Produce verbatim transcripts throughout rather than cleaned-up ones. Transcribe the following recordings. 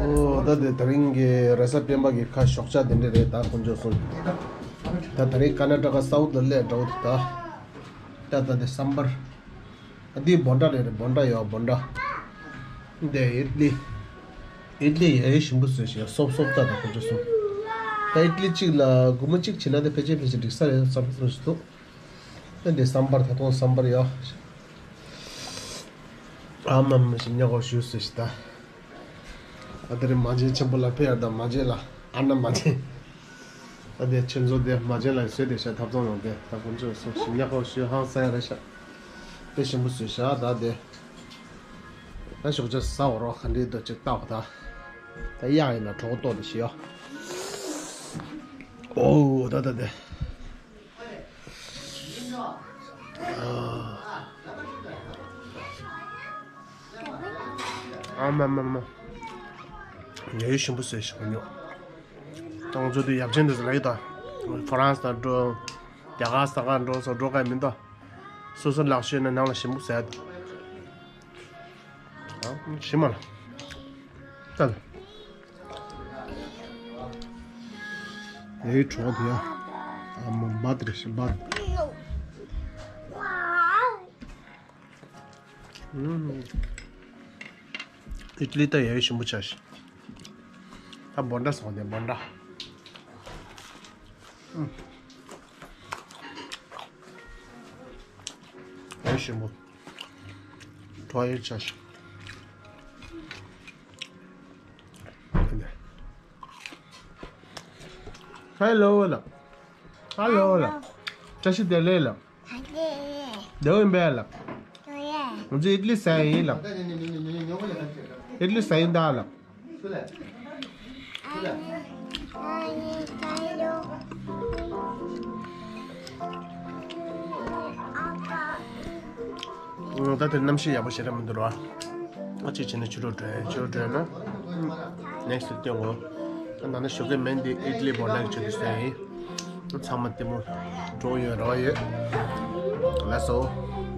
ཨོ་ད་དེ་དེ་རིང་གི་རེས་གཟའ་སྤེན་པ་གི་ཁ་ཞོགས་ཇ་དེ་འདྲ་རེད། ད་དཀོན་མཆོག་གསུམ། ད་དེ་རིང་ཀར་ན་ཊ་ཀ་སའུཐ་ལ་སླེབས་འགྲོ་འདུག་ད། ད་ད་དེ་སམ་བར། ཨ་འདི་བོན་ཊ་རེད་རེད། བོན་ཊ་ཡོད། བོན་ཊ། འདི་ཨིཌ་ལི། ཨིཌ་ལི་ཡ་ཡི་ཞིམ་པོ་བཟོས་ཤག་སོབ་སོབ་ད་ད་དཀོན་མཆོག་གསུམ། ད་ཨིཌ་ལི་གཅིག་ལ་སྒོར་མོ་གཅིག་བྱིན་ན་དེ་ཕལ་ཆེར་ཕལ་ཆེར་འགྲིག་ས་རེད་བསམ་བསམ་ཞིག་འདུག་ཨ་འདི་སམ་བར། ད་དུང་སམ་བར་ཡོད། ཨ་མ་མ་ཞིམ་ཉག་གོ་ཞུ་ཟེར་ཞིག་ད། ཨ་དེ་རིང་མ་བྱན་ཆེན་པོ་ལ་ཕེབས་ཡ། ད་མ་བྱན་ལ། ཨ་ན་མ་བྱན། ཨ་དེ་ཁྱེད་ཚོ་དེ་མ་བྱན་ལ་བཟོས་དེ་ཤ་ཐབ་ཚང་ནང་དེ་ད་དཀོན་མཆོག་གསུམ་ཞིམ་ཉག་གོ་ཞུ་ཧང་སང་ཡ་རེད་ཤག་དཔེ་ཞིམ་པོ་བཟོས་ཤག་ད་དེ། ད་ཞོགས་ཇ་ཟ་འོ་རོགས་ག་འདྲའི་འདུག་ཅིག་ལྟ་འོ་ད། ད་གཡག་ཡིན་ན་གྲོགས་ཏོག་དེ་ཤི་ཡོ། ཨོ་ད་ད་དེ། ཨ་མ་མ་མ། ཉལ་ཡུལ་ཞིམ་པོ་བཟོས་ཤག་ཉོ། ཏང་ཚོ་དེ་ཡབ་ཆེན་དེ་ཚོ་ལ་ཡོད་ད། ཧྥ་རན་སི་དང་འགྲོ། རྒྱ་གར་ས་ག་འགྲོ་སོ་འགྲོ་ག་མི་འདུག་སོ་སོ་ལག་ཤེས་ན་ནང་ལ་ཞིམ་པོ་ཟས་འདུག་ཨ་ཞིམ་མ་ལ། ད་ལ། ཡའི་གྲོགས་དེ་ཡ། ཨ་མ་བ་དེ་རེད་ཤི་བ། ཨིཊ་ལི་ད་ཡའི་ཞིམ་པོ་ཆགས་ཤི། ད་བོན་ཊ་སོང་དེ་བོན་ཊ། ཨུམ། ཡའི་ཞིམ་པོ། གྲོགས་ཡའི་ཆགས་ཤི། ཧེ་ལོ་ལགས། ཧེ་ལོ་ལགས། བཀྲ་ཤིས་བདེ་ལེགས་ལགས། བདེ་པོ་ཡིན་པས་ལགས། ང་ཚོ་ཨིཊ་ལི་ཟ་ཡིན་ལགས། ཨིཊ་ལི་ཟ་ཡིན་ད་ལགས། ད་དེ་གནམ་གཤིས་ཡག་པོ་ཞེ་དྲག་མི་འདུག་ར། ཨ་ཅིག་བྱས་ན་ཕྱི་དྲོ་འགྲོ་ཡ། ཕྱི་དྲོ་འགྲོ་ན་ནེག་སི་ཊི་སྟོན་དགོས། ད་ནང་ན་ཞོགས་ཀས་མེན་དེ་ཨིཊ་ལི་བོན་ཊ་གི་ཆུ་དེ་ཟ་ཡིན། ཚང་མ་བདེ་མོ་འགྲོ་ཡོད་རོགས་ཡོད། ལགས་སོ།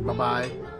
བཱའི་བཱའི།